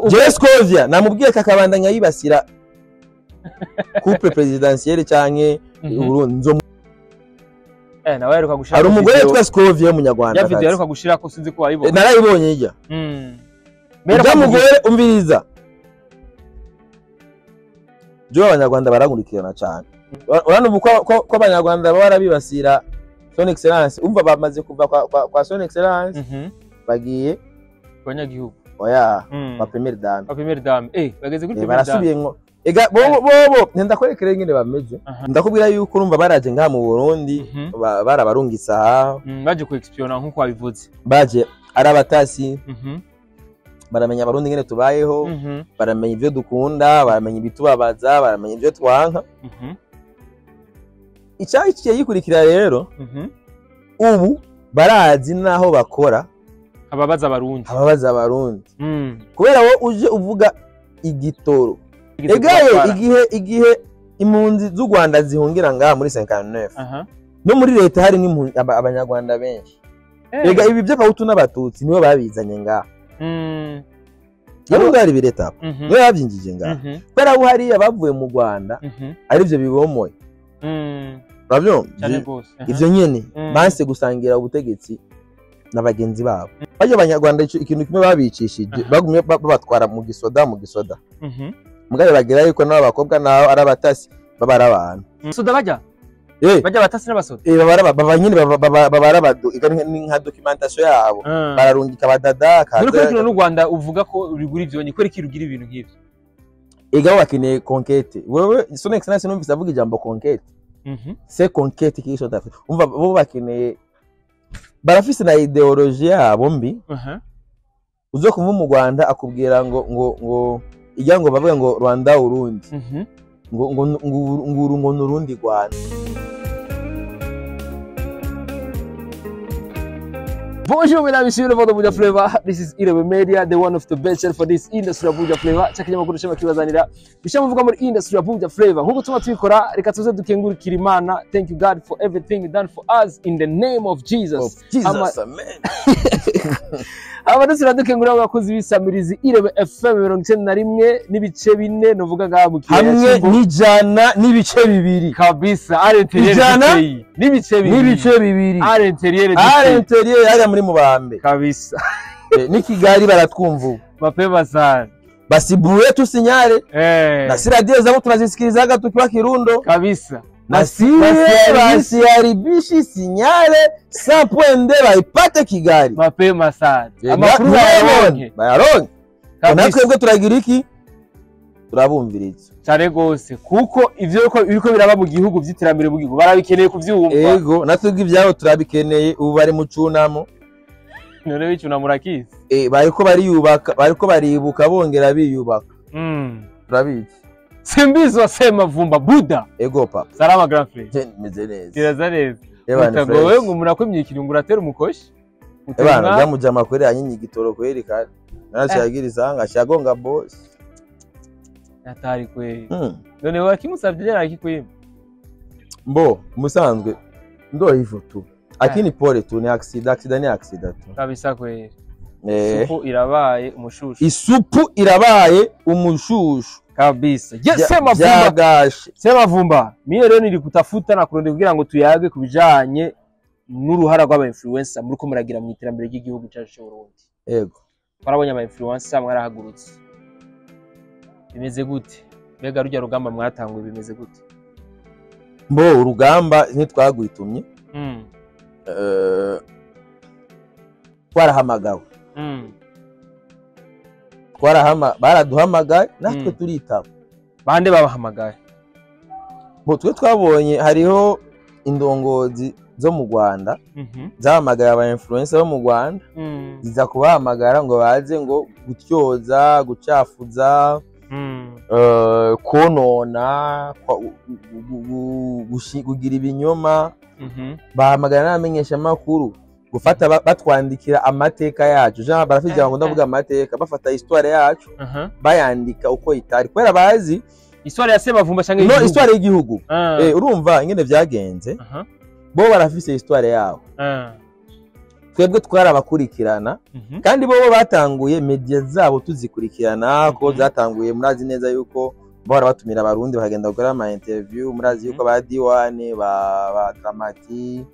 Jewe Scovia namubwiye kakabandanya yibasira couple présidentielle canke Burundi nzo. Nawe yaruka gushira. Hari umugore witwa Scovia w'umunyarwanda. Ya video yaruka gushira ko sinzi ko wayibonye. Narayibonye ijya. Mera mugore umviriza. Jo abanyarwanda baragurikirana cyane. Urano ko abanyarwanda barabibasira Son Excellence, umva bamaze kuva kwa Son Excellence bagiye abanyagihugu. Oya, kwa première dame. Kwa première dame. Bageze kuri première dame. Barasubiye ngo ega bobo ndakwerekere ngene bameze. Ndakubwira yuko urumva baraje ngaha mu Burundi barabarungitsa. Baje ku expiona nkuko wabivuze. Baje arabatasi. Baramenya abarundi ngene tubayeho, baramenya ivyo dukunda, baramenya ibitubabaza, baramenya ivyo twanka. Icyayi kiye yikurikira rero, ubu barazi naho bakora ababaza abarundi. Ababaza abarundi. Kubera wo uje uvuga igitoro. Egaye igihe impunzi z'u Rwanda zihungira ngaha muri 59. No muri leta hari n'impunzi abanyarwanda benshi. Ega ibi by'abahutu n'abatutsi nibo babizanye ngaha. Yari ngari bireta. Nibo babyinjije ngaha. Kubera abo hariya bavuye mu Rwanda ari byo bibomoye. Urabyumva? Ivyo nyene banse gusangira ubutegetsi na bagenzi babo. Baje abanyarwanda ikintu kimwe babicishije bagumye babatwara mu gisoda mu gisoda. Mugabe bagira yuko nabo abakobwa nabo arabatasi babara abantu. Soda bajya? Bajya batasi n'abasoda. Babara baba nyine babara badu ni nka documentation yabo. Bararungika badada kaza. Muri kino n'u Rwanda uvuga ko rugura ivyo ni kweri kirugira ibintu nk'ivyo. Ega bakeneye conquête. Wewe Son Excellence numvise avuga ijambo conquête. C'est conquête qui sont affaire. Umva bo bakeneye barafise na idéologie yabo mbi. Uzo kumva mu Rwanda akubwira ngo ngo ngo ijya ngo bavuga ngo Rwanda Urundi. Ngo ngo ngo ngo Urundi Rwanda. Bonjour mesdames et messieurs, le vent de Buja Flavor. This is Irebe Media, the one of the best for this industry of Buja Flavor. Chakinyamakuru shema kibazanira. Bishamuvuga muri industry ya Buja Flavor. Nkuko tuma twikora, reka tuze dukengurikira Imana. Thank you God for everything done for us in the name of Jesus. Of Jesus, amen. Abadusira dukengurira abakozi bisamirizi Irebe FM 91 n'ibice 4 novuga ngaha hamwe n'ijana n'ibice 2 kabisa. À l'intérieur du pays. N'ibice 2. N'ibice 2. À l'intérieur du pays. À l'intérieur hariya muri Mubambe kabisa. Ni Kigali baratwumva. Mapema sana. Basi bure tusinyare. Na si radio zabo tunazisikilizaga tukiwa Kirundo kabisa. Na si basiaribishi sinyare 100.2 baipate Kigali. Mapema sana. Amakuru bayaronke. Bayaronke. Natwe turagira iki? Turabumviriza. Cyane gose kuko ivyo biriko biraba mu gihugu vy'iterambere mu gihugu barabikeneye kuvyumva. Ego natwe ivyabo turabikeneye ubu bari mu cunamo. None bicunamo urakizi? Bariko bariyubaka, bariko baribuka bongera biyubaka. Turabizi. Simbizo Semavumba Buda. Ego papa. Salama grand frère. Meze neza. Kiraza neza. Utagowe ngo murakwimye ikirungu uratera umukoshi. Ebana byamujama kweri anyinyi igitoro kweri kandi. Narashagiriza ngashagonga boss. Atari kweri. None wakimusavye yari akikwima. Mbo musanzwe ndo hivyo tu. Akini pole tu ni accident, accident ni accident tu. Kabisa kweri. Isupu irabaye umushushu. Isupu irabaye umushushu. Kabisa. Yes, Semavumba. Semavumba. Mie rero nilikutafuta na kurondera kugira ngo tuyage kubijanye n'uruhara rw'aba influencer muri ko muragira mu iterambere ry'igihugu cyacu cy'u Burundi. Yego. Twarabonye aba influencer mwarahagurutse. Bimeze gute? Mbega rujya rugamba mwatanguye bimeze gute? Mbo urugamba ntitwagwitumye. Twarahamagawe. Baraduhamagaye natwe turitaba. Bande babahamagaye? Bo twe twabonye hariho indongozi zo mu Rwanda zahamagaye aba influencer bo mu Rwanda ziza kubahamagara ngo baze ngo gutyoza, gucafuza, konona, kugira ibinyoma. Bahamagara n'abamenyesha makuru gufata batwandikira amateka yacu. Jean barafite ngo ndavuga amateka, bafata histoire yacu bayandika uko itari kubera bazi histoire ya Semavumba cyangwa no histoire y'igihugu. Urumva ingene vyagenze. Bo barafise histoire yabo. Twebwe twarabakurikirana, kandi bo batanguye media zabo tuzikurikirana, ko zatanguye. Murazi neza yuko bahora batumira Abarundi bakagenda gukora ama interview. Murazi yuko ba D1, ba Dramati,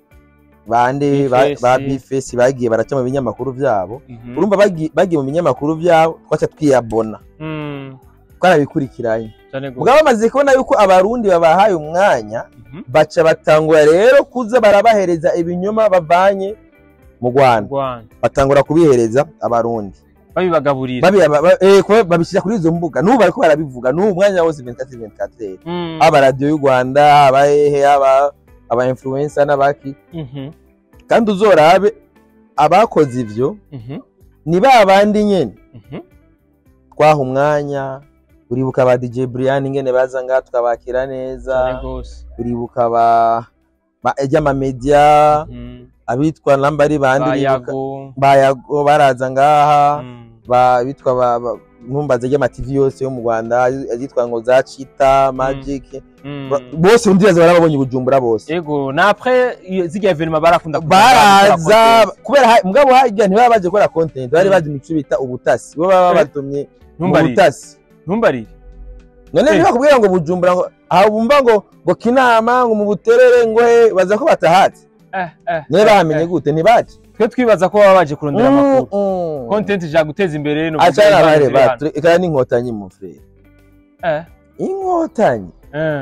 bande, ba Bface bagiye baraca mu binyamakuru byabo. Urumva bagiye mu binyamakuru byabo, twaca twiyabona, twarabikurikiranye. Mugabo bamaze kubona yuko Abarundi babahaye umwanya, baca batangura rero kuza barabahereza ibinyoma bavanye mu Rwanda, batangura kubihereza Abarundi, babibagaburira, babishyira kuri izo mbuga. N'ubu bariko barabivuga, n'ubu umwanya wose 24/24, aba radio y'u Rwanda, aba hehe, aba influencer n'abaki. Kandi uzorabe abakoze ivyo ni ba bandi nyene twaha umwanya. Uribuka ba DJ Brian ingene baza ngaha tukabakira neza, uribuka ba ejama media, abitwa nambari bandi, bayago baraza ngaha, ba bitwa ntumbaze ry'ama TV yose yo mu Rwanda, azitwa ngo za Chita Magic, bose ndibaza barababonye Bujumbura bose. Yego, na après zijya evenement barakunda baraza, kubera mugabo hajya ntibaba baje gukora content, bari baje mu cyo bita ubutasi, bo baba batumye mu butasi. Ntumbarire none ntibakubwira ngo Bujumbura ngo aho bumva ngo Kinama ngo mu Buterere ngo he, baza ko batahatse. Niba bamenye gute ntibaje? Twe twibaza ko baba baje kurondera amakuru, content ja guteza imbere no achana bare ba n'inkotanyi mu frere. Inkotanyi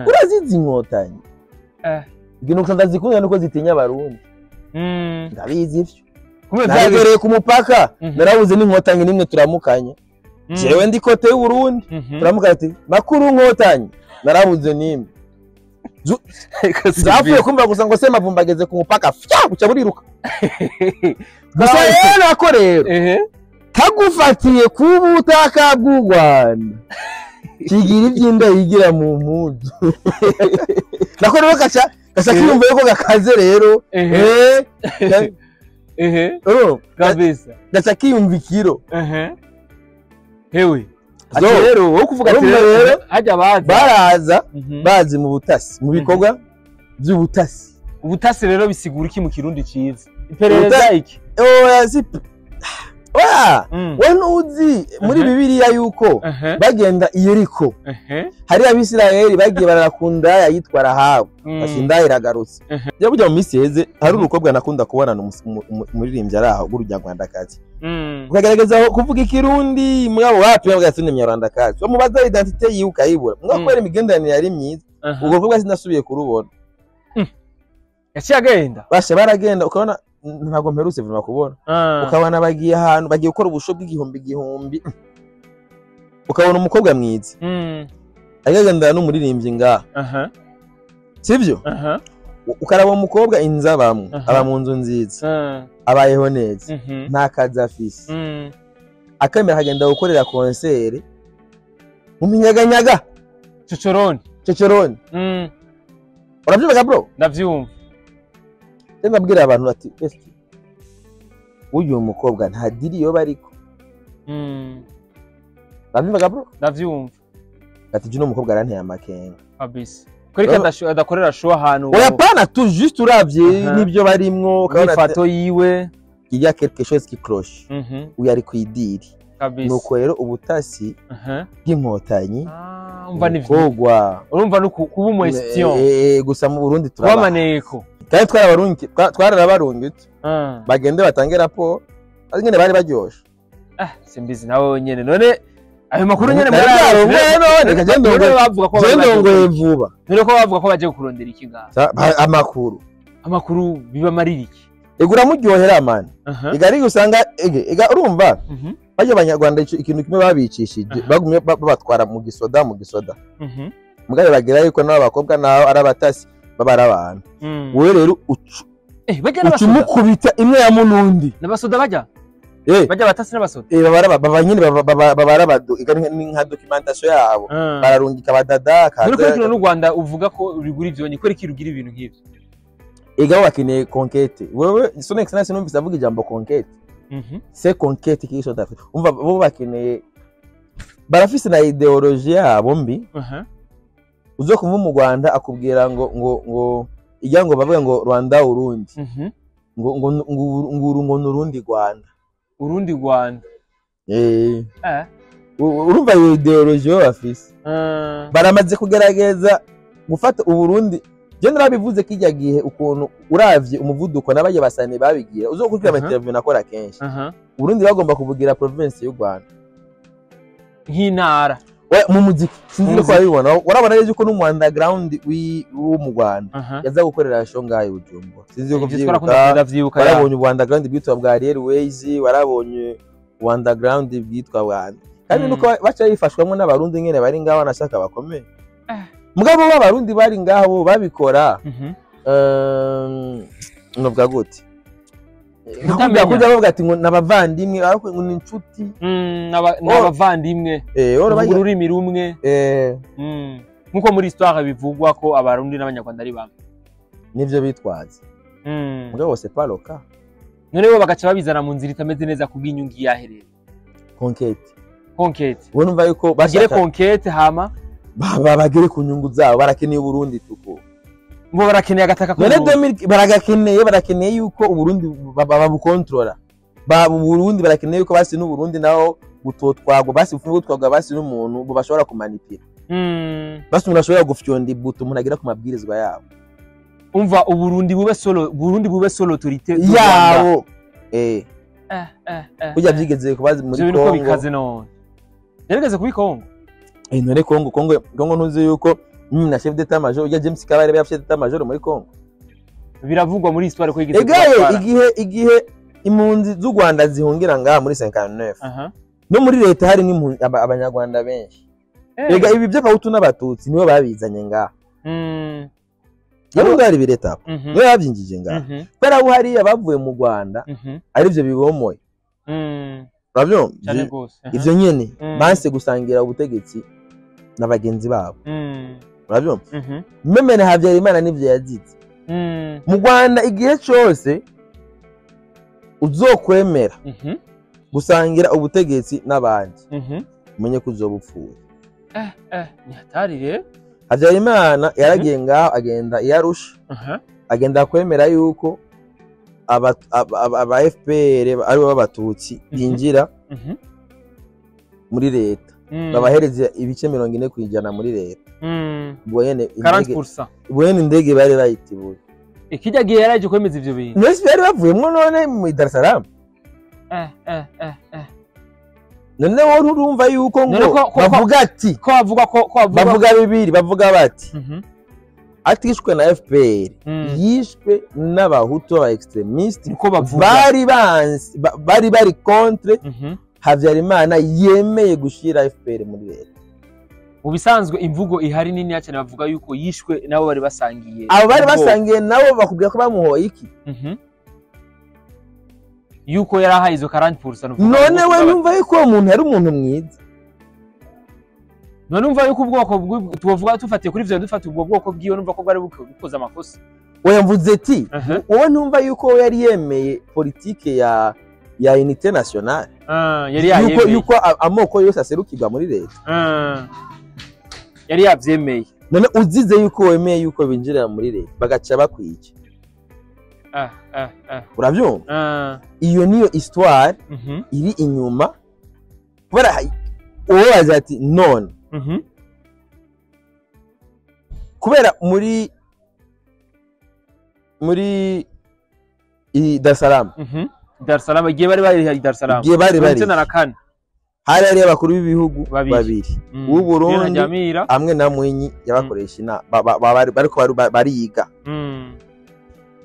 urazizi inkotanyi ibintu ndazikunda nuko zitinya Abarundi. Ndabizi ivyo, nagereye ku mupaka narabuze n'inkotanyi nimwe turamukanye. Jewe ndi kote y'u Burundi, turamukanye ati makuru nkotanyi, narabuze nimwe. Zapfuye kumva gusa ngo se mavumbageze ku mupaka fya guca buriruka. Gusa rero nako rero kagufatiye ku butaka bw'u Rwanda kigira ibyinda yigira mu mpuzu. Nako rero gaca kiyumva yuko gakaze rero kabisa, gaca kiyumva ikiro. Hewe rero wo kuvuga ati rero hajya baraza bazi mu butasi, mu bikorwa by'ubutasi. Ubutasi rero bisigura iki mu Kirundi ciza? Iperereza iki? Oya si oya, we ntuzi muri Bibiliya yuko bagenda i Yeriko, hari Abisirayeli bagiye barakunda yitwa Rahabu, ashinda iragarutse. Byo burya mu minsi heze hari urukobwa nakunda kubona umuririmbyi ari aho rw'Urunyarwandakazi, ukagerageza kuvuga Ikirundi mugabo wapi yavuga ati Umunyarwandakazi, bamubaza identité yiwe ukayibura. Mugabo kubera imigenderanire yari myiza, ubwo rukobwa sinasubiye kurubona. Yaciye agenda, basha baragenda, ukabona ntabwo mperutse vuba kubona, ukabona bagiye ahantu bagiye gukora ubusho bw'igihumbi igihumbi, ukabona umukobwa mwiza agendana n'umuririmbyi ngaha, sibyo? Ukaraba umukobwa inza bamwe aba mu nzu nziza, abayeho neza, nta kazi afise, akemera akagenda gukorera konsere mu minyaganyaga cocoroni cocoroni. Urabyumva bro? Ndavyumva. Ndabwira abantu ati ese uyu mukobwa nta diri yo bariko. Ndavyumva bro? Ndavyumva. Ati juno mukobwa aranteye amakenga. Kabisa. Kuri kandi adakorera show ahantu. Oya pana tu juste uravye nibyo barimwo ukabona ifoto yiwe il y a quelque chose qui cloche. Uyu ari kwidiri. Kabisa. Nuko rero ubutasi bw'inkotanyi umva ni vyogwa. Urumva no kuba umu espion. Gusa mu Burundi turaba. Kwamaneko. Kandi twarabarungi twararabarungitse. Bagende batange raporo. Nyene bari baryoshe. Simbizi nawe nyene none ayo makuru nyene bavuga ko baje vuba. None ko bavuga ko baje kurondera iki ngaha? Amakuru. Amakuru bibamarira iki? Egura muryohera man. Igari usanga ega urumva. Baje abanyarwanda ikintu kimwe babicishije bagumye babatwara mu gisoda mu gisoda. Mugabe bagira yuko n'abakobwa naho arabatasi babara abantu. Wewe rero bajya n'abasoda ucumukubita imwe ya munundi. N'abasoda bajya? Bajya batasi n'abasoda. Babara baba nyine babara bado ni nka documentation yabo. Bararungika badada kaza. Muri kino n'u Rwanda uvuga ko rugura ivyo ni kweri kirugira ibintu nk'ivyo. Ega bakeneye conquête. Wewe son excellence numvise avuga ijambo conquête. C'est conquête qui sont d'Afrique. Umva bo bakeneye barafise na idéologie yabo mbi. Uzo kumva mu Rwanda akubwira ngo ngo ngo ijya ngo bavuga ngo Rwanda Urundi. Ngo ngo ngo ngo ngo nurundi Rwanda. Urundi Rwanda. Urumva iyo idéologie bo bafise. Baramaze kugerageza gufata Uburundi. Je narabivuze kijya gihe ukuntu uravye umuvuduko n'abajya basane babigira, uzokurikira ama interview nakora kenshi. Uburundi bagomba kubugira province y'u Rwanda. Nk'intara. Mu muziki sinzi ko wabibona, warabona yuko no mu underground wo mu Rwanda yaza gukorera show ngaho i Bujumbura, sinzi ko vyibuka. Warabonye underground bwitwa bwa Ariel Ways, warabonye underground bwitwa bwa kandi nuko baca bifashwamwo n'abarundi nyene bari ngaho banashaka bakomeye. Mugabo b'abarundi bari ngaho babikora novuga gute, kujya bavuga ati ngo n'abavandimwe, ariko ngo ni inshuti, n'abavandimwe ururimi rumwe, nkuko muri histoire bivugwa ko abarundi n'abanyarwanda ari bamwe, nivyo bitwaza. Mugabo c'est pas le cas. None bo bagaca babizana mu nzira itameze neza kubw'inyungu yaherera. Conquête. Conquête. Wowe numva yuko bagire conquête hama bagere ku nyungu zabo, barakeneye Uburundi tuko. Ngo barakeneye agataka ko none barakeneye yuko Uburundi babukontrola. Ba Burundi barakeneye yuko basi n'Uburundi naho butotwagwa, basi butotwagwa basi n'umuntu bo bashobora kumanipira. Basi umuntu ashobora gufyonda ibuto umuntu agira ku mabwirizwa yabo. Umva Uburundi bube solo, Burundi bube solo autorité yabo. Kujya byigeze kubaza muri Kongo. Bikaze none. Yarigeze kubi Kongo. None Kongo Kongo ntuzi yuko na chef d'état major ya James Kabarebe ya chef d'état major muri Kongo. Biravugwa muri histoire ko yigeze. Egaye igihe impunzi z'u Rwanda zihungira ngaha muri 59. No muri leta hari n'impunzi abanyarwanda benshi. Ega ibi by'abahutu n'abatutsi nibo babizanye ngaha. Nabo bari bireta. Nibo babyinjije ngaha. Kubera abo hariya bavuye mu Rwanda arivyo bibomoye. Uravyumva? Ivyo nyene banse gusangira ubutegetsi na bagenzi babo. Uravyumva? Memene Habyarimana nivyo yazize. Mu Rwanda igihe cyose uzokwemera gusangira ubutegetsi n'abandi, umenye ko uzobupfuye. Ni hatari rero. Habyarimana yaragiye ngaho agenda iyarusha, agenda kwemera yuko aba FPR ari bo b'abatutsi binjira muri leta, babahereza ibice 40% muri leta. 40%. Ubwo indege bari bayitibuye. Ikijya gihe yaraje kwemeza ivyo bintu. Nese bari bavuyemwo none mu Dar es Salaam. None wowe urumva yuko ngo bavuga ati ko bavuga ko bavuga bibiri, bavuga bati atishwe na FPR, yishwe n'abahutu ba extremiste bari bari contre Habyarimana yemeye gushira FPR muri leta. Mu bisanzwe imvugo ihari nini cyane bavuga yuko yishwe nabo bari basangiye. Abo bari basangiye nabo bakubwira ko bamuhoye iki? Yuko yarahaye izo 40%. None we numva yuko uwo muntu yari umuntu mwiza. None umva yuko ubwoko tuvuga tufatiye kuri ivyo dufata ubwo bwoko bwiwe, numva ko bwari bukoze amakosa. Oya mvuze ati wowe ntumva yuko yari yemeye politike ya unité nationale. Yari yayemeye yuko amoko yose aserukirwa muri leta. Yari yavyemeye. None uzize yuko wemeye yuko binjirira muri leta bagaca bakwica. Uravyumva? Iyo niyo histoire iri inyuma. Kubera uwo ati none kubera muri Dar es Salaam. Dar es Salaam igihe bari bari Dar es Salaam. Igihe bari hari ari abakuru b'ibihugu babiri w'u Burundi amwe na Mwinyi yabakoresha inama bariko bariga.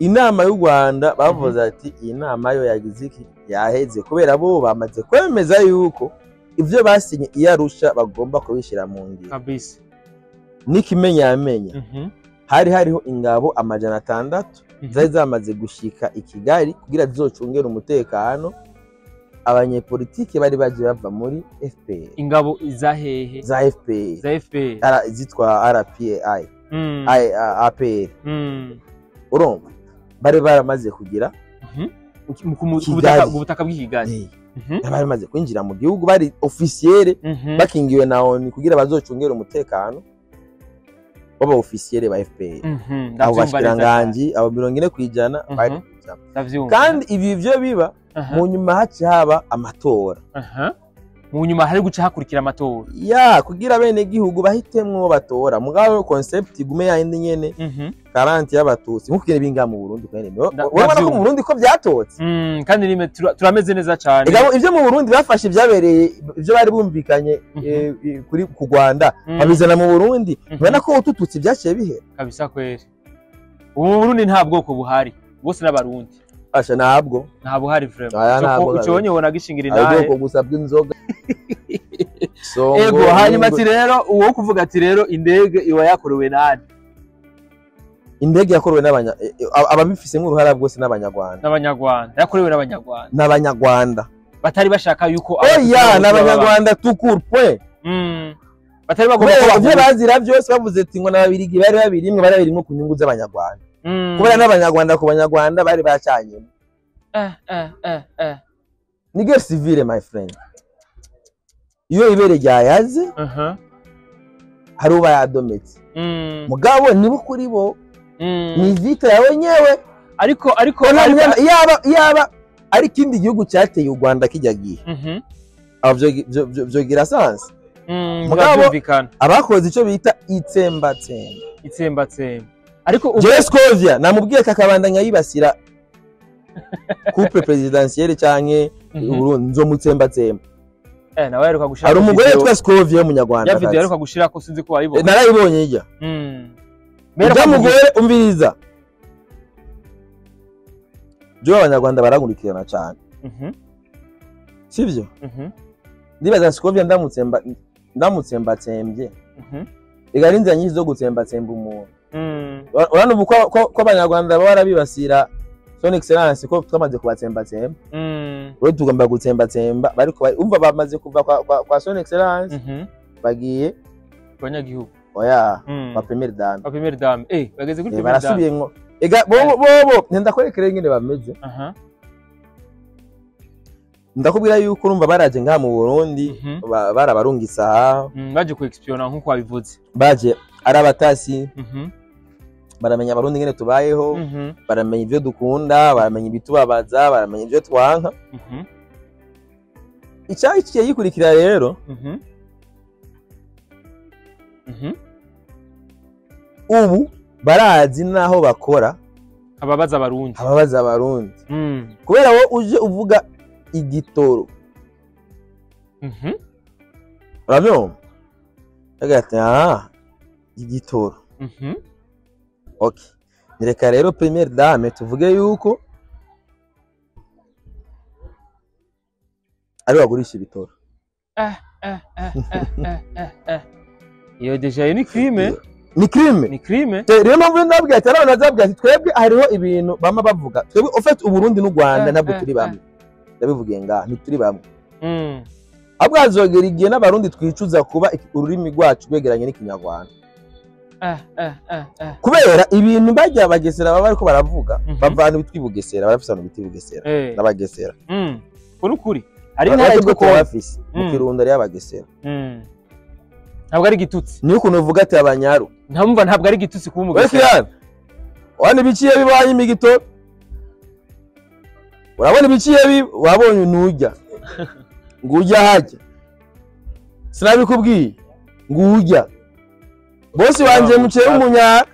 Inama y'u Rwanda bavuze ati iyi nama yo yagize iki yaheze, kubera bo bamaze kwemeza yuko ivyo basinye iyarusha bagomba kubishira mu ngiro. Kabisa. Nikimenya yamenya. Hari hariho ingabo 600 zari zamaze gushika i Kigali kugira zizocungere umutekano abanyepolitike bari baje bava muri FPR. Ingabo iza hehe? Za FPR. Za FPR. Zitwa RPAI. APR. Urumva bari baramaze kugira ku butaka bw'i Kigali. Bari bamaze kwinjira mu gihugu bari officiel bakingiwe na ONU kugira bazocungere umutekano w'aba officiel ba FPR. Abo bashikiranganji abo 40% bari Kagame. Kandi ibi byo biba mu nyuma haci haba amatora. Mu nyuma hari guca hakurikira amatora. Ya kugira bene gihugu bahitemwo batora. Mugabo concept igume ya indi nyene. 40 y'abatutsi nkuko binga mu Burundi kandi urabona ko mu Burundi ko byatotse. Kandi nime turameze neza cyane. Ivyo mu Burundi bafashe byabereye ivyo bari bumvikanye kuri ku Rwanda babizana mu Burundi. Ubona ko utututsi byaciye bihera. Kabisa kweri. Ubu mu Burundi nta bwoko buhari. Bose n'abarundi. Asha ntabwo. Nta buhari vraiment. Uco wonye ubona gishingira inahe. Ubwoko gusa bw'inzoga. Ego hanyuma ati rero uwo kuvuga ati rero indege iwa yakorewe nani? Indege yakorewe n'abanya ababifisemo uruhara bwose n'abanyarwanda. N'abanyarwanda. Yakorewe n'abanyarwanda. N'abanyarwanda. Batari bashaka yuko oya n'abanyarwanda tout point. Batari bagomba ko ivyo bazira byose bavuze ati ngo n'ababirigi bari babirimwe bari babirimwe ku nyungu z'abanyarwanda. Kubera n'abanyarwanda ku banyarwanda bari bacanye. Ni guerre civile my friend. Iyo ibere ryayaze hari uba yadometse. Mugabo nibo kuri bo ni vita yawe nyewe. Ariko yaba ari kindi gihugu cyateye u Rwanda kijya gihe. Abo byo gira sans. Mugabo abakoze ico bita itsembatsemba. Itsembatsemba. Ariko Jescovia namubwiye kakabandanya yibasira couple presidentielle canke Burundi nzomutsembatsemba. Nawe yaruka gushira. Ari umugore witwa Scovia w'umunyarwanda. Ya video yaruka gushira ko sinzi ko wayibonye. Narayibonye ijya. Mera mugore umviriza. Jo abanyarwanda baragurikirana cyane. Sivyo? Ndibaza Scovia ndamutsembatsembye. Ega rinza nyinshi zo gutsembatsemba umuntu. Urano ubu ko abanyarwanda barabibasira Son Excellence ko twamaze kubatsembatsemba. Rero tugomba gutsembatsemba bariko umva bamaze kuva kwa Son Excellence bagiye abanyagihugu. Oya kwa Première Dame. Kwa Première Dame. Bageze kuri Première Dame. Barasubiyemwo. Ega bobo ndakwerekera ingene bameze. Ndakubwira yuko urumva baraje ngaha mu Burundi barabarungisa baje ku expiona nkuko wabivuze. Baje arabatasi. Baramenya abarundi ngene tubayeho, baramenya ivyo dukunda, baramenya ibitubabaza, baramenya ivyo twanka. Icyayi kiye yikurikira rero. Ubu barazi naho bakora ababaza abarundi. Ababaza abarundi. Kubera wo uje uvuga igitoro. Urabyumva? Agati igitoro. Okay. Nireka rero Première Dame tuvuge yuko ari wagurisha ibitoro. Iyo deja ni crime. Ni crime. Ni crime. Rero mpamvu ndabwira ati arabana zabwira ati twebwe hariho ibintu bama bavuga. Twebwe en fait Uburundi n'u Rwanda ntabwo turi bamwe. Ndabivugiye ngaha ntituri bamwe. Ahubwo hazogera igihe n'abarundi twicuza kuba ururimi rwacu rwegeranye n'ikinyarwanda. Kubera ibintu bajya bagesera baba ariko baravuga bavana bitwibugesera barafisa no bitibugesera n'abagesera. Ko nukuri ari ntara yitwa ko bafise mu Kirundo ari abagesera. Ntabwo ari gitutsi. Ni ukuntu uvuga ati abanyaru. Ntamva ntabwo ari gitutsi kuba umugesera. Wani biciye bibanye imigito. Urabona ibiciye wabonye nujya. Ngujya hajya. Sinabikubwiye. Ngujya. Bosi wanje muciye umunyara.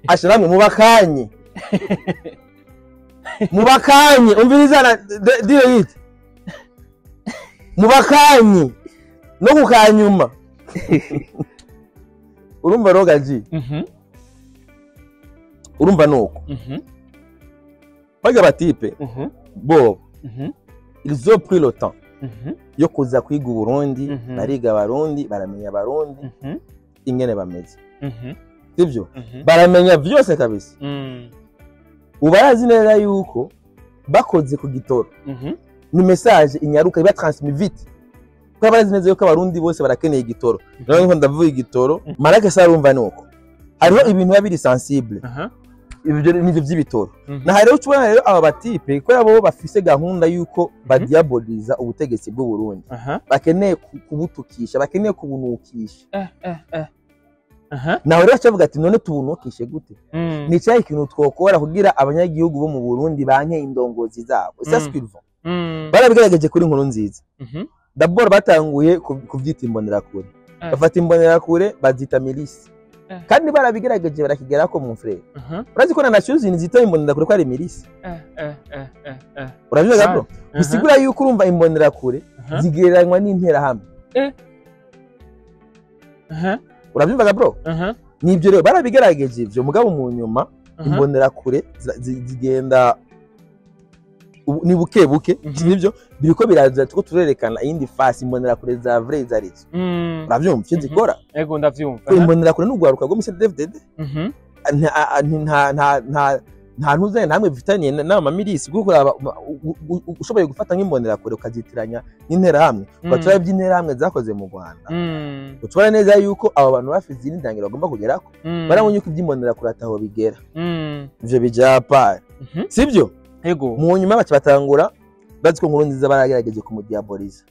Ashiramwe mubakanye. Mubakanye umviriza diyo yiti. Mubakanye no kukanyuma. Urumva rogaji. Urumva nuko. Baga batipe. Bo. Ils ont pris le temps. Yo kuza kwiga Burundi, bariga abarundi, baramenya abarundi ingene bameze. Sivyo? Baramenya vyose kabisa. Ubarazi neza yuko bakoze ku gitoro. Ni message inyaruka iba transmis vite. Kuko barazi neza yuko abarundi bose barakeneye igitoro. Rero nko ndavuga igitoro, marake sarumva nuko. Hariho ibintu babiri sensible. Ibyo nivyo by'ibitoro. Na hariho cubona rero aba batipe ko yabo bafise gahunda yuko badiaboliza ubutegetsi bw'u Burundi. Bakeneye kubutukisha, bakeneye kubunukisha. Nawe rero acavuga ati none tubunukishe gute? Ni cyahe ikintu twokora kugira abanyagihugu bo mu Burundi banke indongozi zabo? C'est ce qu'ils vont. Barabigerageje kuri Nkuru Nziza. D'abord batanguye kuvyita imbonerakure, bafata imbonerakure bazita milice, kandi barabigerageje barakigerako, mon frère. Urazi ko na Nations Unies zita imbonerakure ko ari milice? Urabivuga, bro? Bisigura yuko urumva imbonerakure zigereranywa n'interahamwe. Urabyumvaga, bro? Nibyo rero, barabigerageje ivyo, mugabo mu nyuma imbonerakure zigenda ni buke buke. Nibyo biriko biraza, tuko turerekana iyindi face imbonerakure za vrai zarizo. Uravyumva icyo zikora? Ego, ndavyumva. Ko imbonerakure n'ugwaruka rwo muri CNDD-FDD nta ntuzanye ntamwe bifitaniye n'amamilisi, kuko uraba ushoboye gufata nk'imbonerakure ukazitiranya n'interahamwe, ugaca iby'interahamwe zakoze mu Rwanda, utubona neza yuko abo bantu bafite izindi ndangiro bagomba kugerako. Barabonye yuko iby'imbonerakure ataho bigera, ivyo bija part, sibyo? Ego. Mu nyuma baca batangura, bazi ko Nkuru Nziza baragerageje kumudiaboliza,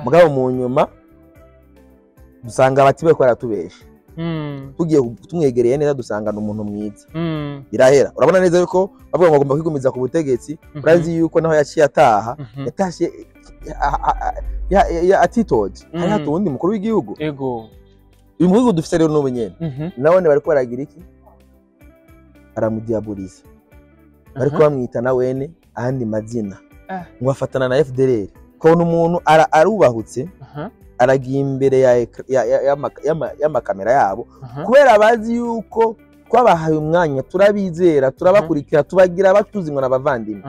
mugabo mu nyuma dusanga bati bariko baratubesha. Tugiye tumwegereye neza, dusanga ni umuntu mwiza. Birahera. Urabona neza yuko bavuga ngo agomba kwigumiza ku butegetsi. Urazi yuko naho yaciye ataha, yatashe atitoje, hari hatowe uwundi mukuru w'igihugu. Uyu muhugu dufite rero n'ubu nyene, nabone bariko baragira iki? Baramudiaboliza, bariko bamwita na wene ahandi mazina, ngo bafatana na FDLR. Ukabona umuntu arubahutse, aragiye imbere ya y'amakamera yabo, kubera bazi yuko twabahaye umwanya, turabizera, turabakurikira, tubagira batuzi ngo n'abavandimwe.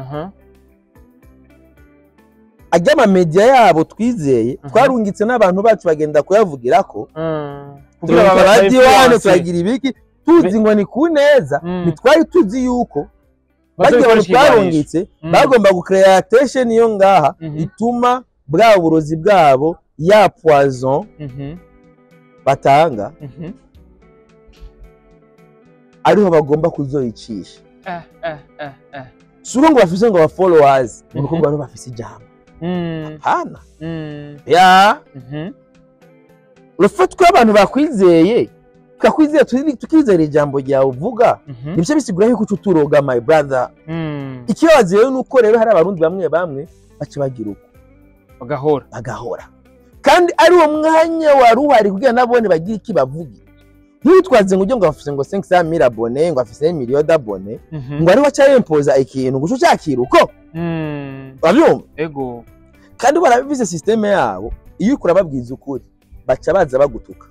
Ajya amamedia yabo twizeye, twarungitse n'abantu bacu bagenda kuyavugirako, kugira turabika babaye radiyo, influence. Turagira ibiki, tuzi ngo ni ku neza. Ntitwari tuzi yuko barya abantu Bazokoresha ikigwanisho. twarungitse bagomba gucrea attention iyo ngaha ituma bwa burozi bwabo, ya poison batanga, ariho bagomba kuzoyicisha. Si uko ngo bafise ngo aba followers, ni uko ngo bari bafise ijambo. Hana ya le fait ko abantu bakwizeye, tukakwizera, tukizera ijambo ryawe uvuga, nibyo bisigura yuko uca uturoga, my brother. Ikibazo rero nuko rero hari Abarundi bamwe bamwe baca bagira uko bagahora, bagahora, kandi ari uwo mwanya wari uhari kugira nabone bagire iki bavuge. Ntitwaze ngo ujye ngo afise ngo 500 000 abonnés, ngo afise million d'abonnés, ngo ariho aca yempoza ikintu ngo uce ucakira uko. Urabyumva? Ego. Kandi barabifise système yabo, iyo uriko urababwiza ukuri baca baza bagutuka.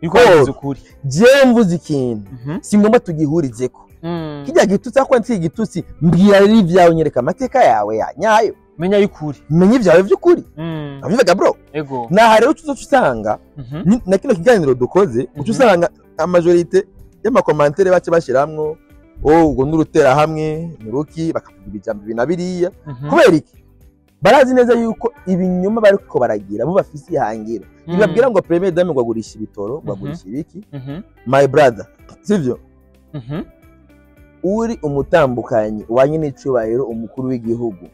Yuko bavuze ukuri. Jewe mvuze ikintu, si ngombwa tugihurizeko. Kijya gitutsi ako nti igitutsi, mbwira rero ibyawe, nyereka amateka yawe ya nyayo. Menya y'ukuri. Menye ibyawe by'ukuri. Urabivuga, bro? Ego. Naha rero uca usanga na kino kiganiro dukoze, uca usanga a majorité y'ama commentaires bace bashiramwo: "Oh, ubwo n'urutera hamwe nuruki", bakavuga ibijambo ibi na biriya. Kubera iki? Barazi neza yuko ibinyoma bariko baragira, bo bafise ihangiro ibabwira ngo première dame ngo agurisha ibitoro, ngo agurisha ibiki. My brother, sivyo? Uri umutambukanyi wa nyine icubahiro umukuru w'igihugu,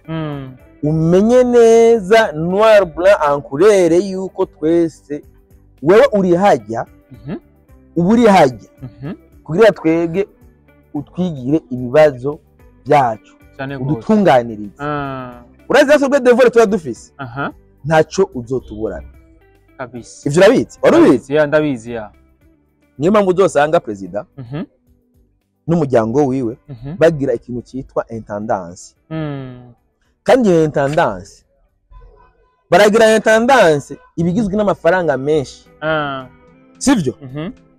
umenye neza noir blanc en couleur yuko twese wewe uri hajya, uba uri hajya kugira twebwe utwigire ibibazo byacu, Cyane gose. udutunganirize. Urazi neza ubwo devoir tuba dufise, ntaco uzotuburana. Kabisa. Ivyo urabizi, wari ubizi? Ya, ndabizi ya. Niyo mpamvu uzosanga perezida n'umuryango wiwe bagira ikintu cyitwa intendance. Kandi iyo intendance, baragira intendance ibigizwe n'amafaranga menshi, sivyo?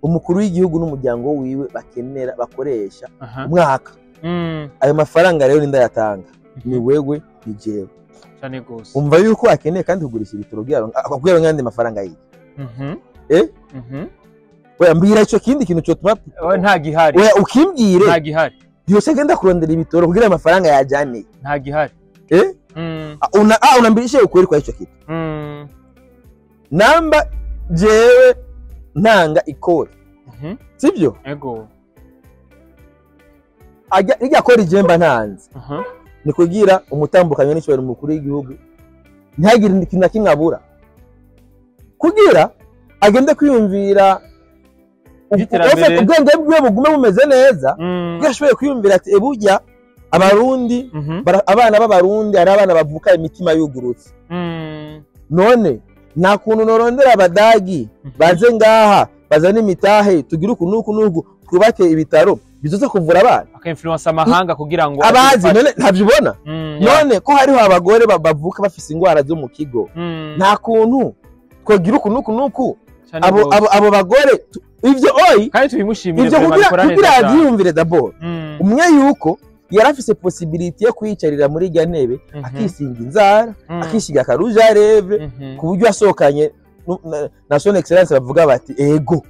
Umukuru w'igihugu n'umuryango wiwe bakenera, bakoresha umwaka. Ayo mafaranga rero ninde ayatanga? Ni wewe, ni jewe. Cyane gose. Umva yuko akeneye kandi kugurisha ibitoro kugira ngo andi mafaranga yiye. Eh? Oya, mbwira ico kindi kintu cyotuma. Oya, nta gihari. Oya, ukimbwire. Nta gihari. Yose agenda kurondera ibitoro kugira amafaranga yajane. Nta gihari. Eh? Unambirishe ukweli kwa hicho kitu. Namba jewe ntanga ikori, sivyo? Ego. Ajya irya kori jemba ntanze ni kugira umutambukanyi n'icyubahiro umukuru w'igihugu ntihagire ikintu na kimwe abura, kugira agende kwiyumvira. Vy'iterambere. Ubwenge bwiwe bugume bumeze neza, kuko yashoboye kwiyumvira ati eburya Abarundi, abana b'Abarundi ari abana bavuka imitima yugurutse. None nta kuntu norondera Abadagi baze ngaha, bazane imitahe, tugire uku n'uku n'uku, twubake ibitaro bizoza kuvura abana. Aka influence amahanga kugira ngo abazi. None ntabyo ubona? Yeah. None ko hariho abagore bavuka bafise ingwara zo mu kigo, nta kuntu twogira uku n'uku n'uku Cane abo gose. abo bagore ivyo oyi Kandi tubimushimire. Ivyo Vraiment, kugira abikora neza kugira cane. avyiyumvire d'abord umwe yuko yarafise possibilité yo kwiyicarira muri irya ntebe, akisinga inzara, akisiga aka rouge à lèvres, ku buryo asohokanye na Son Excellence bavuga bati ego.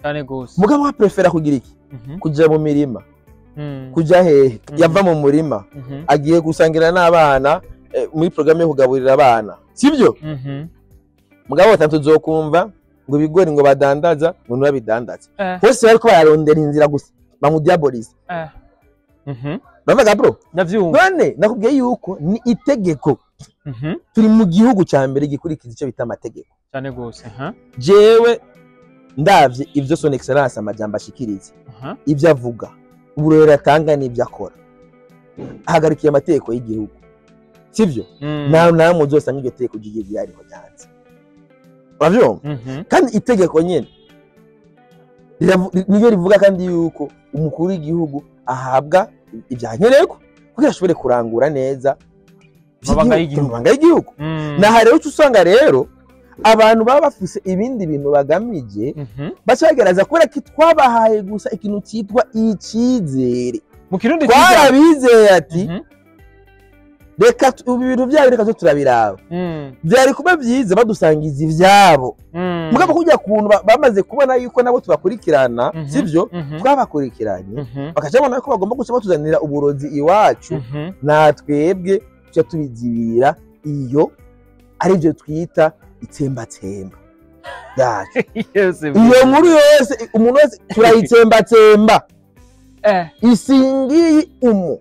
Cane gose. Mugabo wa préféra kugira iki? Kuja mu mirima, kuja hehe? Yava mu murima, agiye gusangira n'abana muri programme yo kugaburira abana, sibyo? Mugabo batatu uzokumva ngo ibigori ngo badandaza, ngo ntibabidandaze. Hose bariko bararondera inzira gusa bamudiabolize. Bavuga bro. Ndavyumva. None nakubwiye yuko ni itegeko. Turi mu gihugu cya mbere gikurikiza icyo bita amategeko. Cane gose, aha. Jewe ndavye ivyo Son Excellence, amajambo ashikiriza, ibyo avuga, uburorero atanga n'ibyo akora, ahagarikiye amategeko y'igihugu, sivyo? Nawe namwe uzosanga iryo tegeko ry'igihugu yariho ryanze, uravyumva? Kandi itegeko nyene niryo rivuga kandi yuko umukuru w'igihugu ahabwa ibyankenerwa kugira ashobore kurangura neza amabanga y'igihugu. Amabanga y'igihugu. Naha rero uca usanga rero abantu baba bafise ibindi bintu bagamije, baca bagerageza, kubera ko twabahaye gusa ikintu cyitwa icyizere. Mu Kirundi ciza. Twarabizeye ati reka ubu ibintu byabo reka turabiraba. Byari kuba byiza badusangiza ivyabo, mugabo kujya kuntu bamaze kubona yuko nabo tubakurikirana, sivyo? Twabakurikiranye, bakaca babona ko bagomba guca batuzanira uburozi iwacu, natwebwe tuca tubizibira. Iyo aribyo twita itsembatsemba ryacu. Iyo nkuru yose, umuntu wese turayitsembatsemba. Isingiyi umu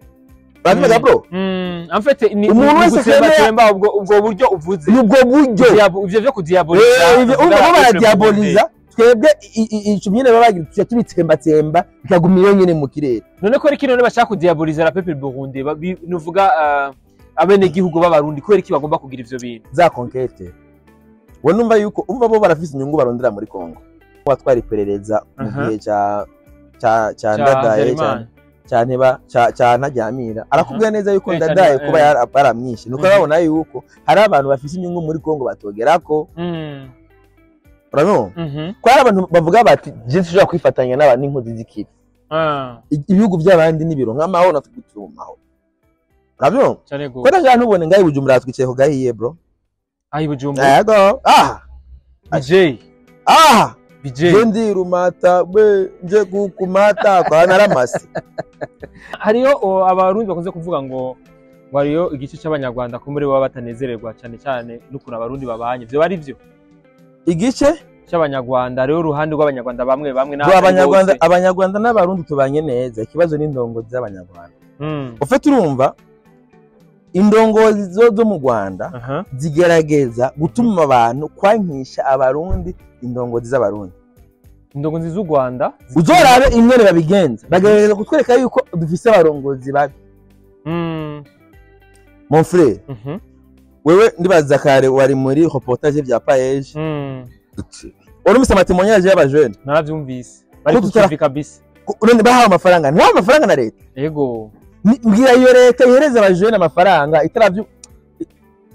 urabivuga bro. En fait ni Umuntu ni wese gutsembatsemba ubwo buryo uvuze. Ni ubwo buryo. Ivyo vyo kudiaboliza. Ivyo urumva bo baradiaboliza, twebwe ico nyene baba bagira tuca tubitsembatsemba, bikaguma iyo nyene mu kirere. None ko ariko none bashaka kudiaboliza la peuple burundais, nuvuga abenegihugu b'Abarundi, kubera iki bagomba kugira ivyo bintu? Za conquête we numva yuko umva bo barafise inyungu barondera muri Congo, watwara iperereza mu gihe ca Ca Ndadaye, Habyarimana. ca Nteba, ca Ntaryamira, arakubwira neza yuko Ndadaye kuba baramwishe nuko babona yuko hari abantu bafise inyungu muri Congo batogerako. Urabona ko hari abantu bavuga bati je sinshobora kwifatanya n'abantu n'inkozi z'ikibi. Ibihugu by'abandi n'ibironka amahoro, natwe turi mu mahoro, urabyumva? Cane Ko gose. ndashaka ntubone ngaho i Bujumbura twicaye ku gahiye bro. Aho i Bujumbura? Yego, ah. BJ. Ah. BJ. Je ndirumata be nje kukumata kwa naramase. Hariyo Abarundi bakunze kuvuga ngo hariyo igice c'Abanyarwanda ko muri bo baba batanezererwa cane cane n'ukuntu Abarundi babanye. Vyo bari vyo? Igice c'Abanyarwanda, hariho uruhande rw'Abanyarwanda bamwe bamwe bro, n'abandi Abanyarwanda bose. Abanyarwanda n'Abarundi tubanye neza, ikibazo n'indongozi z'Abanyarwanda. Ufite urumva indongozi zo mu Rwanda zigerageza gutuma abantu kwankisha Abarundi indongozi z'Abarundi. Indongozi z'u Rwanda. Uzorabe ingene babigenza, bagerageza kutwereka yuko dufise abarongozi babi. Mon frère, wewe ndibaza kare wari muri reportage vya PAEEJ, wari ama témoignage y'abajene. Naravyumvise, bari Ko kukivi kabisa. None bahawe amafaranga, ntibahawe amafaranga na leta? Ego. Mbwira, iyo leta ihereza abajene amafaranga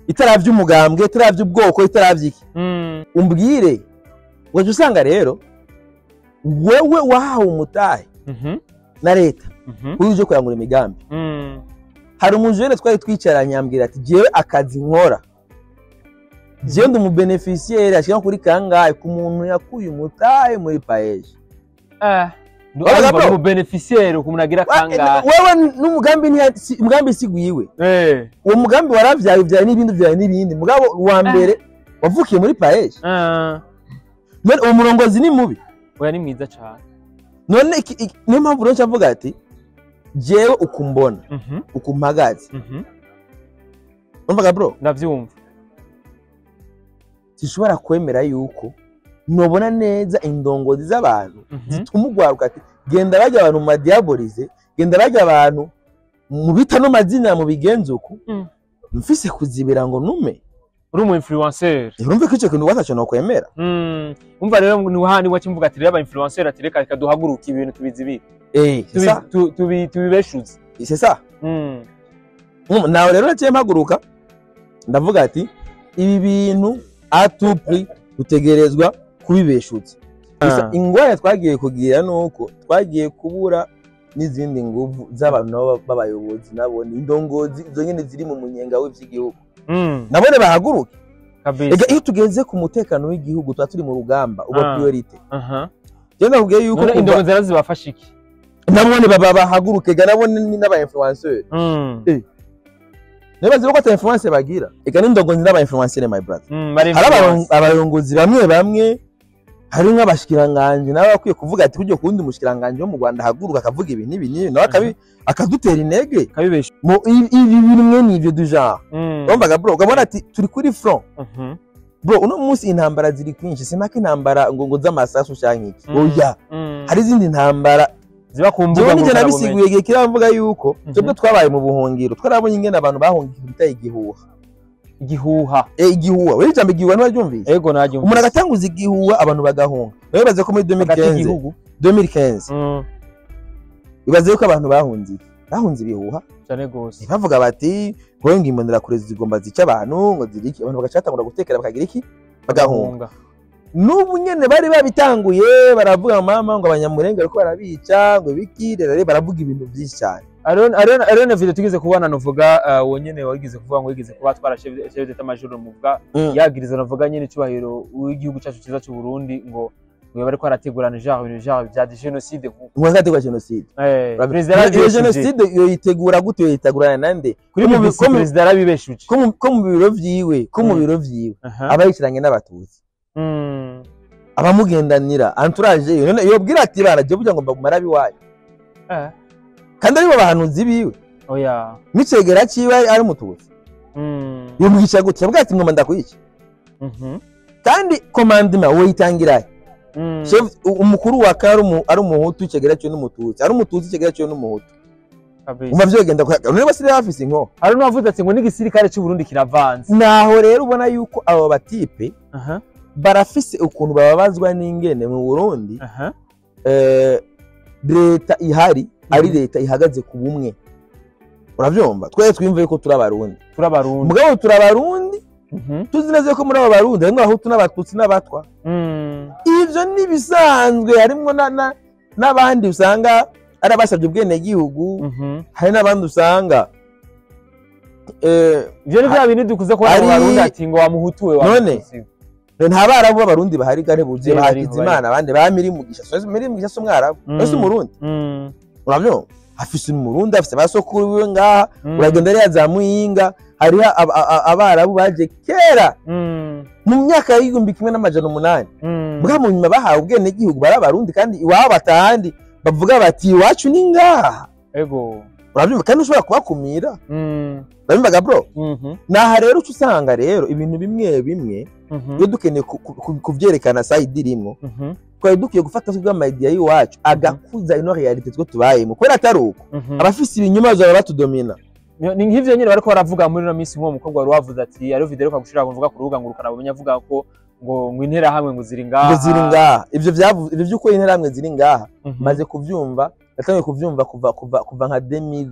itaravye umugambwe, itaravye ubwoko, itaravye iki, umbwire. Waje usanga rero wewe wahawe umutahe na leta kuri uje kurangura imigambi. Hari umujene twari twicaranye ambwira ati jewe akazi nkora, jewe ndi umu bénéficiaire ashika kuri kangahe ku muntu yakuye umutahe muri PAEEJ. Wabaga Urumva bro? Mu bénéficiaire ukuntu agira kangahe? Wewe n'umugambi umugambi si gwiwe. Uwo mugambi waravyaye, uvyaye n'ibindi, uvyaye n'ibindi, mugabo uwa mbere wavukiye muri PAEEJ. None uwo murongozi ni mubi? Oya, ni mwiza cane. None niyo mpamvu rero ncavuga ati jewe ukumbona, ukumpagaze, umvaga bro? Ndavyumva. Sinshobora kwemera yuko Nobona neza indongozi z'abantu zituma ugwaruka ati genda bajya abantu mu madiabolize, genda bajya abantu mu bita no mazina mu bigenzuku. Mfise kuzibira ngo nume uri umu influencer. Urumve ko ico kintu wataco nokwemera. Umva rero ni handi wacu mvuga ati rero aba influencer ati reka reka duhaguruke ibintu tubizibire. C'est ça. Tubibeshuze. C'est ça. Nawe rero naciye mpaguruka ndavuga ati ibi bintu à tout prix dutegerezwa kubibeshutsa. Gusa ingorane twagiye kugira nuko twagiye kubura n'izindi nguvu z'abantu nabo b'abayobozi, nabo ni indongozi izo nyene ziri mu munyenga w'ivy'igihugu, nabone bahaguruke. Ega iyo tugeze ku mutekano w'igihugu tuba turi mu rugamba uba priorité. Je ndakubwiye yuko None kuva indongozi rero zibafasha iki? Nabone baba bahaguruke ga, nabone ni n'aba influenceur. Nibaze ko ata influence bagira. Ega n'indongozi n'aba influencer, my brother. Bari Hari influence. abarongozi bamwe bamwe, hari nk'abashikiranganje nabo bakwiye kuvuga ati kujya kuwundi mushikiranganje wo mu Rwanda ahaguruka akavuga ibi n'ibi n'ibi, nawe akadutera intege Kabibesha. Mu ibi bimwe n'ivyo du genre. Urumvaga bro, ukabona ati turi kuri front. Bro, uno munsi intambara ziri kwinshi, simaka intambara ngo z'amasasu canke iki. Oya, hari izindi ntambara ziba ku mbuga jewe nije ngurukanabumenyi. nabisiguye igihe kiravuga yuko twebwe twabaye mu buhungiro, twarabonye ingene abantu bahungiye bita igihuha. Igihuha. Igihuha, wewe ijambo igihuha ntiwaryumvise? Ego, naryumvise. Umuntu agatanguza igihuha, abantu bagahunga. Wibaze ko muri Hagati 2015 y'igihugu. 2015, ibaze yuko abantu bahunze iki? Bahunze ibihuha. Cyane gose. Bavuga bati wowe ngo imbonerakure zigomba zica abantu, ngo ziri iki, abantu bagacatangura gutekera, bakagira iki, bagahunga. Bagahunga. N'ubu nyene bari babitanguye baravuga mama ngo Abanyamurenge bariko barabica, ngo ibiki rero, baravuga ibintu byinshi cyane. Ariyo na video tugeze kubona, novuga wonyene wigeze kuvuga ngo wigeze kuba atwara chef d'état major, muvuga yagiriza, novuga nyene icyubahiro w'igihugu cyacu cyiza cy'u Burundi, ngo bariko barategurana genre ibintu genre bya génocide. Ngo azategura génocide. Perezida Iyo yarabibeshuje. Génocide yoyitegura gute? Yoyitegurana nande? Kuri BBC perezida yarabibeshuje. Ko mu biro vyiwe, ko mu biro vyiwe aba yicaranye n'Abatutsi, abamugendanira, entourage yiwe. None yobwira ati baraje burya ngo mbagumara abiwanyu kandi aribo bahanuzi biwe, Oya. n'icegera ciwe ari Umututsi, yomwica gute? Yavuga ati ngoma ndakwica. Kandi commandement woyitangirahe? Chef umukuru wa kari ari Umuhutu, icegera ciwe n'Umututsi, ari Umututsi, icegera ciwe n'Umuhutu. Umva vyogenda none basire bafise inko. Hari n'uwavuze ati ngo n'igisirikare cy'u Burundi kiravanze. Naho rero ubona yuko abo ba type barafise ukuntu bababazwa n'ingene mu Burundi leta ihari ari leta ihagaze ku bumwe. Uravyumva, twese twiyumva yuko turi Abarundi. Turi Abarundi. Mugabo turi Abarundi tuzi neza ko muri abo Barundi harimwo Abahutu n'Abatutsi n'Abatwa. Ivyo n'ibisanzwe, harimwo n'abandi usanga ari abasabye ubwenegihugu, hari n'abandi usanga Ivyo ni bya bintu dukuze kubona mu Barundi ati ngo wamuhutu we, wa None, Mututsi we. Nta Barabu b'Abarundi bahari gare buzuye? Eh, bariho. Bahakizimana, abandi ba Mirimugisha. So Mirimugisha si Umwarabu? Ese Umurundi? Uravyumva, afise Umurundi, afise basokuru biwe ngaha. Uragenda rero za Muyinga, hariho Abarabu baje kera mu myaka y'1800. Mbwa mu nyuma bahawe ubwenegihugu, bari Abarundi, kandi iwabo atahandi bavuga bati iwacu ni ngaha. Urabyumva, kandi ushobora kubakumira. Urabyumvaga bro? Mhm. Naha rero uca usanga rero ibintu bimwe bimwe iyo dukeneye kuvyerekana side irimwo, twari dukwiye gufata twebwe ama idea y'iwacu agakuza ino réalité twe tubayemo, kubera atari uko abafise ibinyoma bazaba batudomina. Ni nk'ivyo nyene bariko baravuga muri ino minsi, nk'uwo mukobwa wari wavuze ati hariho video iheruka gushira mvuga ku rubuga ngurukana bumenyi, avuga ko ngo Interahamwe ngo ziri ngaha. Ngo ziri ngaha. Ivyo ivyo vy'uko Interahamwe ziri ngaha, maze kuvyumva, natangiye kuvyumva kuva nka 2000,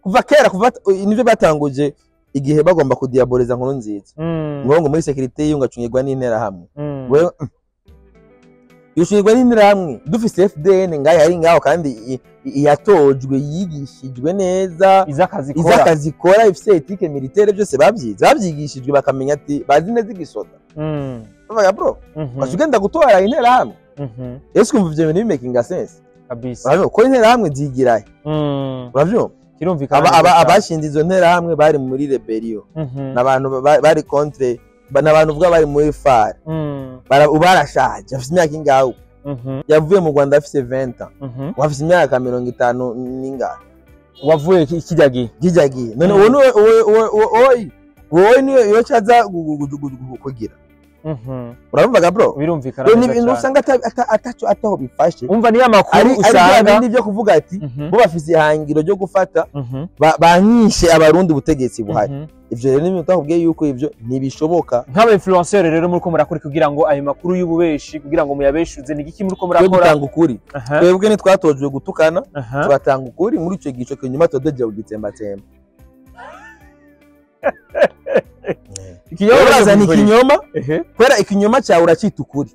kuva kera, kuva nivyo batanguje igihe bagomba kudiaboliza Nkuru Nziza, ngo muri sécurité yiwe ngo acungirwa n'Interahamwe. Wewe yucungirwa n'Interahamwe, dufise FDN ngaho ari ngaho, kandi yatojwe, yigishijwe neza, izi akazi izi ikora. Akazi ikora, ifise éthique militaire, byose babyize, babyigishijwe, bakamenya ati bazi neza igisoda. Bavuga bro, waca ugenda gutora Interahamwe? Ese kumva ivyo bintu bimakinga sense? Kabisa. Uravyumva ko Interahamwe zigirahe? Uravyumva? Kirumvikana Aba neza. Abashinze izo Nterahamwe bari muri rébellion, n'abantu bari contre, n'abantu uvuga bari muri FAR. Barashaje, afise imyaka ingahe ubu? Yavuye mu Rwanda afise 20 ans. Wafise imyaka 50 n'ingahe? Wavuye kirya gihe. Kijya gihe. None uwo niwe uwo niwe iyo caza kugira. Urumvaga bro? Birumvikana. Ni ibintu usanga ataco ataho bifashe. Umva niyo makuru usanga ari byo kuvuga ati bo bafise ihangiro ryo gufata banyishe abarundi ubutegetsi buhari. Ivyo rero ni utakubwiye yuko ivyo ntibishoboka. Nk'aba influencer rero muri ko murakora kugira ngo ayo makuru y'ububeshi kugira ngo muyabeshuze ni igiki muri ko murakora? Dutanga ukuri. Twebwe ntitwatojwe gutukana, turatanga ukuri muri ico gico kinyuma tudoje kugitsembatsemba. Ikinyoma ni ikinyoma, kubera ikinyoma cyawe uracita ukuri.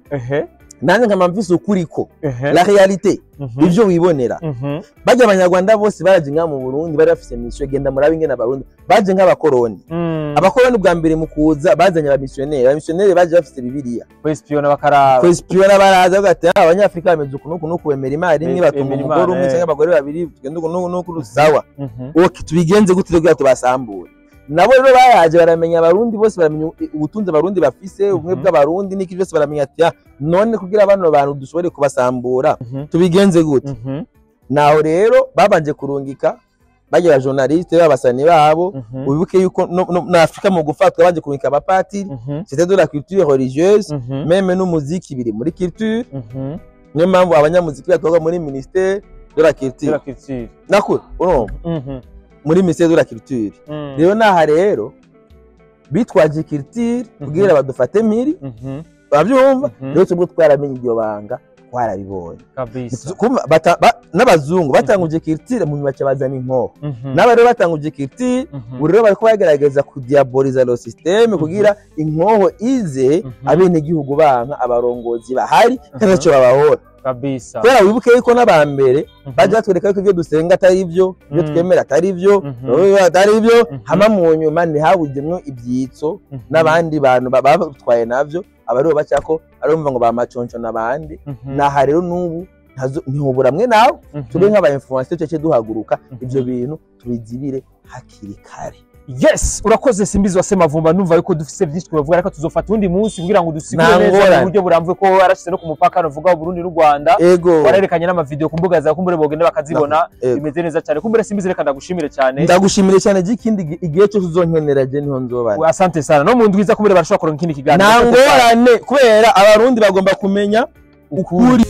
Nanjye nkama mvise ukuri ko la réalité ivyo wibonera. Bajya abanyarwanda bose baraje nka mu Burundi bari bafise mission genda murabe ingene abarundi baje nk'abakoroni. Abakoroni bwa mbere mu kuza bazanye abamissionnaire, abamissionnaire baje bafise Bibiliya. Kwespiyona bakaraba. Kwespiyona baraza bagati abanyafrika bameze uku nuku nuku bemera imari imwe batunga umugore umwe cyangwa abagore babiri tugenda uku nuku nuku sawa. Okay tubigenze gute kugira tubasambure. Nabo rero baraje baramenya abarundi bose baramenya ubutunzi abarundi bafise ubumwe bw'abarundi n'iki byose baramenya ati none kugira abano bantu dushobore kubasambura tubigenze gute. Naho rero babanje kurungika bagira journaliste babasani babo ubibuke yuko na Afrika mu gufatwa babanje kurungika abapatiri c'était de la culture religieuse même n'umuziki biri muri culture. Niyo mpamvu abanyamuziki batwaga muri ministère de la culture nako urumva muri ministère de la culture. Rero naha rero bitwaje culture kugira badufate miri bavyumva rero twebwe twaramenye iryo banga twarabibonye kabisa. N'abazungu batanguje culture mu nyuma bazana inkoho n'aba rero batanguje culture ubu rero bariko bagerageza kudiaboliza le système kugira inkoho ize abene gihugu banka abarongozi bahari kandi cyo babahora kabisa. Kubera wibuke yuko n'abambere baje batwereka yuko ibyo dusenga atari ibyo, ibyo twemera atari ibyo, atari ibyo, hama mu nyuma ntihabuzemwo ibyitso n'abandi bantu batwaye navyo abaribo bacako arumva ngo bamaconco n'abandi. Naha rero n'ubu ntihobora mwe nawe tube nk'aba influencer cece duhaguruka ivyo bintu tubizibire hakiri kare. Yes, urakoze Simbizi wa Semavumba. Numva yuko dufise byinshi tubavuga ariko tuzofata undi munsi kugira ngo dusigure neza mu buryo buramvuye ko warashize no ku mupaka ruvuga Burundi n'u Rwanda. Warerekanye n'ama video ku mbuga za kumbure bogenda bakazibona bimeze neza cyane. Kumbure Simbizi reka ndagushimire cyane. Ndagushimire cyane gikindi igihe cyose uzonkenera je niho nzoba. Asante sana. No mu ndwiza kumbure barashobora kuronka ikindi kiganiro. Nangorane kubera abarundi bagomba kumenya ukuri.